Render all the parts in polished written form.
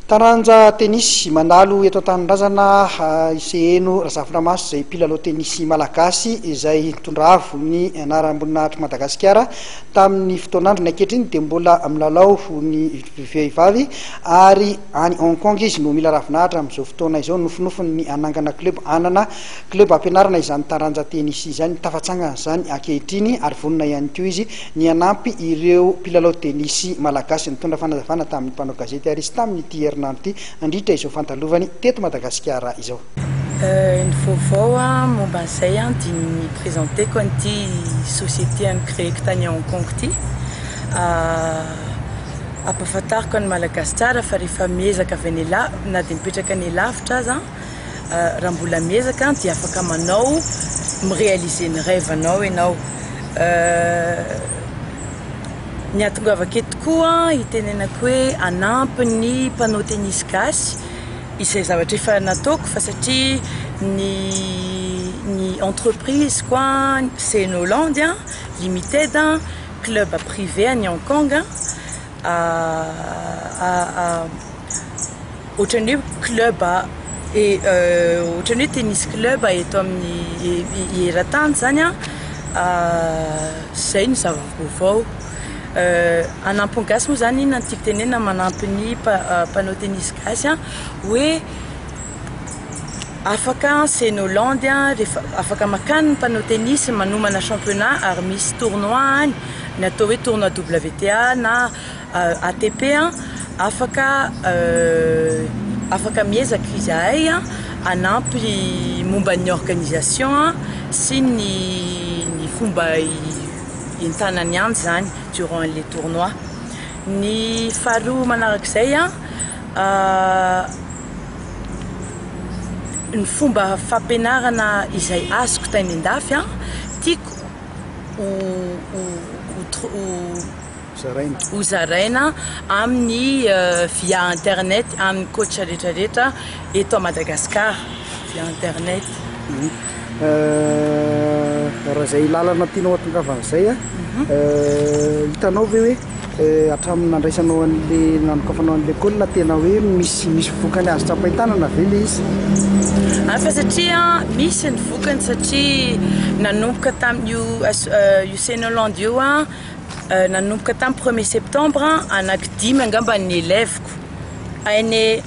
Taranja tenisy, mandalo eto an-tanindrazana i Seheno Razafindramaso izay mpilalao tenisy malagasy izay nitondra avo ny anaram-boninahitr'i Madagasikara tamin'ny fotoan'androny. Ankehitriny dia mbola milalao ny vehivavy ary any Hong Kong izy no mila ravinahitra amin'izao fotoana izao. Nofinofiny ny hanangana club, hanana club hampianarana izany taranja tenisy izany. Tafatsangana izany ankehitriny ary vonona ihany koa izy ny hanampy ireo mpilalao tenisy malagasy. Nitondra fanazavana tamin'ny mpanao gazety ary izy tamin'ity herinandro ity nandritra izao fandalovany teto Madagasikara izao. Ny vaovao momba an'izay dia ny ni-presenter-ko an'ity société ni-créer-ko tany Hong Kong ity. Ampahafantariko an'ny Malagasy tsara fa rehefa miezaka avy any na dia mipetraka any lavitra aza, raha mbola miezaka dia afaka manao mi-réaliser ny rêve-nao ianao. Ny hahatongavako eto koa hitenenako hoe hanampy ny mpanao tenisy gasy izay zavatra efa nataoko fa satria ny ny entreprise-ko Sen Hollande limited, club privé any Hong Kong. Ohatran'ny hoe club ohatran'ny hoe tennis club eto amin'ny eran-tany izany an, izay no zava-baovao. Hanampy ny gasy moa izany inona no tiako tenenina manampy ny mpanao tennis gasy an, hoe afaka Sen Hollande rehefa afaka mankany ny mpanao tennis manomana championnat ary misy tournoi any, ny atao hoe tournoi WTA na ATP afaka afaka miezaka izahay hanampy momba ny organisation sy ny ny fomba entanany any izany durant le tournoi. Ny faharoa manarak'izay ny fomba fampianarana izay azoko tany an-dafy tiako ho ho ho zaraina amin'ny via internet amin'ny coach rehetra rehetra eto Madagascar via internet. Raha izay lalana tianao hatongavana izay an, hitanao ve hoe hatramin'ny nandraisanao an'le nanokafanao an'le école tena hoe misy misy vokany azo tsapain-tanana ve le izy? Fa satria misy ny vokany satria nanomboka tamin'io io Sen Hollande io an, Nanomboka tamin'ny premier septembre anaky dimy angamba ny élève-ko any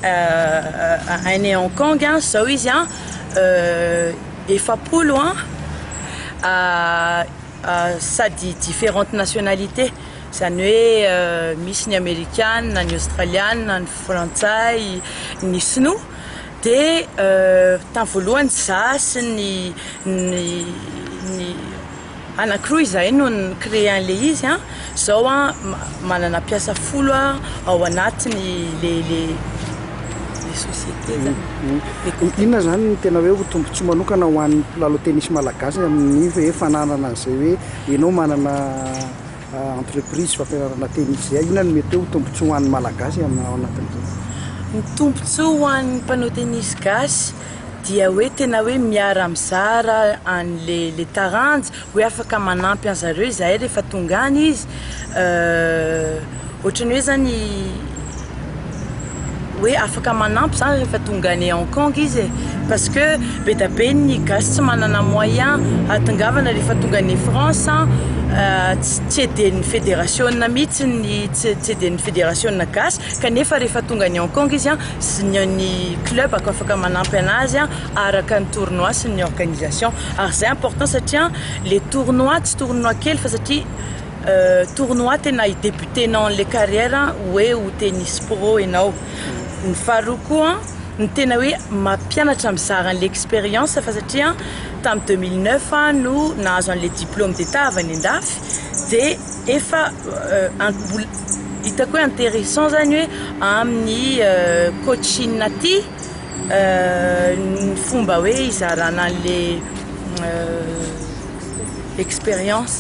any Hong Kong zao izy an 40 an sady différentes nationalités izany hoe misy ny amerikana, ny aostraliana, ny frantsay, ny sinoa dia tamin'ny voalohany za sy ny ny ny Anakiroa izahay no ni-créer an'ilay izy an, izao an manana mpiasa folo aho ao anatiny le le le société zany. Inona izany no tena hoe ho tombontsoa manokana ho an'ny mpilalao tennis malagasy amin'ny hoe fananana an'izay hoe ianao manana entreprise fampianarana tennis izay, inona no mety hoe ho tombontsoa ho an'ny malagasy ao anatin'izay? Ny tombontsoa ho an'ny mpanao tennis gasy dia hoe tena hoe miara mizara an'le le taranja, hoe afaka manampy an'zareo izahay rehefa tonga any izy, ohatran'ny hoe zany hoe afaka manampy zany rehefa tonga any Hong Kong izy e, parce que be dia be ny gasy tsy manana moyen hahatongavana rehefa tonga any France tsy tsy aiden'ny federasiona mihitsy ny tsy tsy aiden'ny federasiona gasy kanefa rehefa tonga any Hong Kong izy an sy ny ny club ko afaka manampy anazy araka ny tournoi sy ny organisation ary zay important satria le tournoi tsy tournoi kely fa satria tournoi tena hi debuter-nao an'le carrière hoe ho tennis pro ianao. Ny faharoa koa ny tena hoe mampianatra mizara an'le expérience fa satria tamin'ny 2009 aho no nahazo an'le diplôme d'état avy any an-dafy dia efa mbola hitako hoe intéressant zany hoe amin'ny coaching aty ny fomba hoe hizarana an'le expérience.